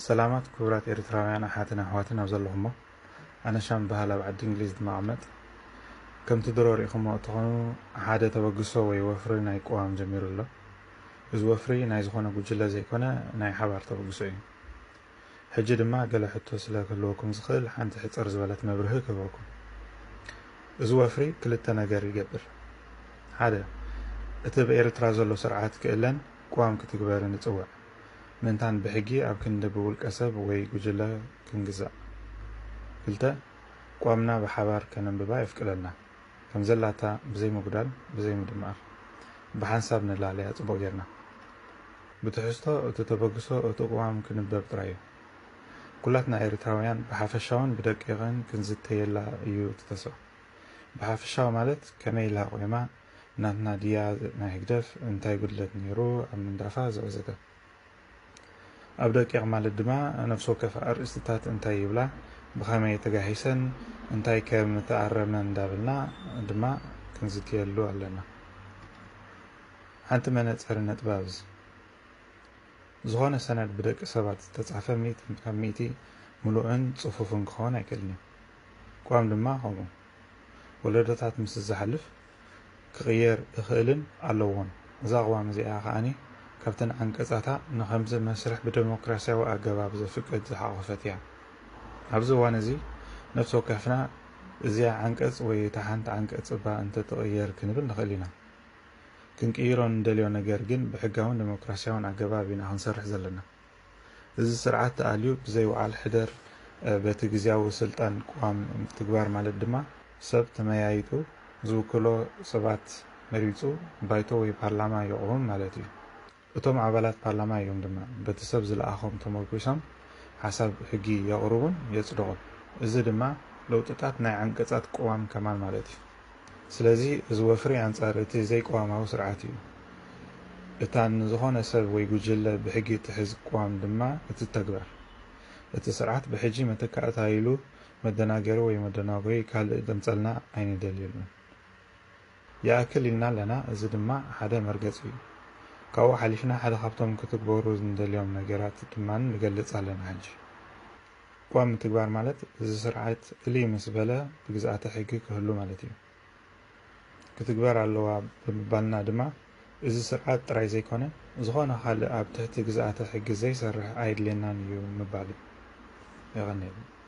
ሰላማት ክቡራት ኤርትራውያን ኣሓትን ኣሕዋትን ኣብ ዘለኹሞ። ኣነ ሻም በሃል ኣብ ዓዲ እንግሊዝ ድማ እቕመጥ። ከምቲ ድሮ ርኢኹሞ እትኾኑ ሓደ ተበግሶ ወይ ወፍሪ ናይ ቅዋም ጀሚሩ ኣሎ። እዚ ወፍሪ ናይ ዝኾነ ጉጅለ ዘይኮነ ናይ ሓባር ተበግሶ እዩ። ሕጂ ድማ ገለ ሕቶ ስለ ክህልወኩም ዝኽእል ሓንቲ ሕጽር ዝበለት መብርሂ ክህበኩም። እዚ ወፍሪ ክልተ ነገር ይገብር። ሓደ፣ እቲ ብኤርትራ ዘሎ ስርዓት ክእለን ቅዋም ክትግበርን ይጽውዕ። ምእንታን ብሕጊ ኣብ ክንዲ ብውልቀ ሰብ ወይ ጉጅለ ክንግዛእ። ክልተ፣ ቅዋምና ብሓባር ከነንብባ የፍቅደልና። ከም ዘላታ ብዘይ ምጉዳል፣ ብዘይ ምድማር፣ ብሓንሳብ ንላለያ ጽቡቕ ጌርና። ብትሕዝቶ እቲ ተበግሶ እቲ ቅዋም ክንበብ ጥራይ እዩ። ኩላትና ኤርትራውያን ብሓፈሻውን ብደቂቕን ክንዝተየላ እዩ እቲ ተስፋ። ብሓፈሻዊ ማለት ከመይ ኢላ ቆይማ፣ ናትና ድያ ናይ ህግደፍ፣ እንታይ ጉድለት ነይሩ ኣብ ምንዳፋ ዘወዘተ። ኣብ ደቂቕ ማለት ድማ ነፍሲ ወከፍ ኣርእስትታት እንታይ ይብላ፣ ብኸመይ ተጋሂሰን፣ እንታይ ከ ምተኣረመ እንዳበልና ድማ ክንዝትየሉ ኣለና። ሓንቲ መነጸሪ ነጥቢ ኣብዚ። ዝኾነ ሰነድ ብደቂ ሰባት ዝተጻሕፈ ሚእቲ ካብ ሚእቲ ምሉእን ጽፉፍን ክኸውን ኣይክእልን እዩ። ቅዋም ድማ ከምኡ። ወለዶታት ምስ ዝሓልፍ ክቕየር እኽእልን ኣለዎን። እዛ ቅዋም እዚኣ ከኣኒ ካብተን ዓንቀጻታ ንኸምዚ መስርሕ ብደሞክራስያዊ ኣገባብ ዘፍቅድ ዝሓቖፈት እያ። ኣብዚ እዋን እዚ ነፍሲ ወከፍና እዚኣ ዓንቀጽ ወይ እታ ሓንቲ ዓንቀጽ እባ እንተትቕየር ክንብል ንኽእል ኢና። ክንቅይሮ እንደልዮ ነገር ግን ብሕጋውን ደሞክራስያውን ኣገባብ ኢና ክንሰርሕ ዘለና። እዚ ስርዓት ተኣልዩ ብዘይ ውዓል ሕደር በቲ ግዝያዊ ስልጣን ቅዋም ትግባር ማለት ድማ ሰብ ተመያይጡ ዝውክሎ ሰባት መሪጹ ባይቶ ወይ ፓርላማ የቑምም ማለት እዩ። እቶም ኣባላት ፓርላማ እዮም ድማ በቲ ሰብ ዝለኣኾም ተመርኲሶም ሓሳብ ሕጊ የቕርቡን የጽድቑን። እዚ ድማ ለውጥታት ናይ ዓንቀጻት ቅዋም ከማል ማለት እዩ። ስለዚ እዚ ወፍሪ ኣንጻር እቲ ዘይቅዋማዊ ስርዓት እዩ። እታ ንዝኾነ ሰብ ወይ ጉጅለ ብሕጊ እትሕዝ ቅዋም ድማ እትተግበር። እቲ ስርዓት ብሕጂ መተካእታ ኢሉ መደናገሪ ወይ መደናጎዪ ካልእ ደምጸልና ኣይንደልየሉን። ይኣክል ኢልና ኣለና፣ እዚ ድማ ሓደ መርገጺ እዩ። ካብኡ ሓሊፍና ሓደ ካብቶም ክትግበሩ ንደልዮም ነገራት ድማ ንገልጽ ኣለና። ሕጂ ቅዋም ምትግባር ማለት እዚ ስርዓት እልይ ምስ በለ ብግዝኣተ ሕጊ ክህሉ ማለት እዩ። ክትግበር ኣለዋ ብምባልና ድማ እዚ ስርዓት ጥራይ ዘይኮነ ዝኾነ ካልእ ኣብ ትሕቲ ግዝኣተ ሕጊ ዘይሰርሕ ኣየድልየናን እዩ ምባል እዩ። የቐንየልና።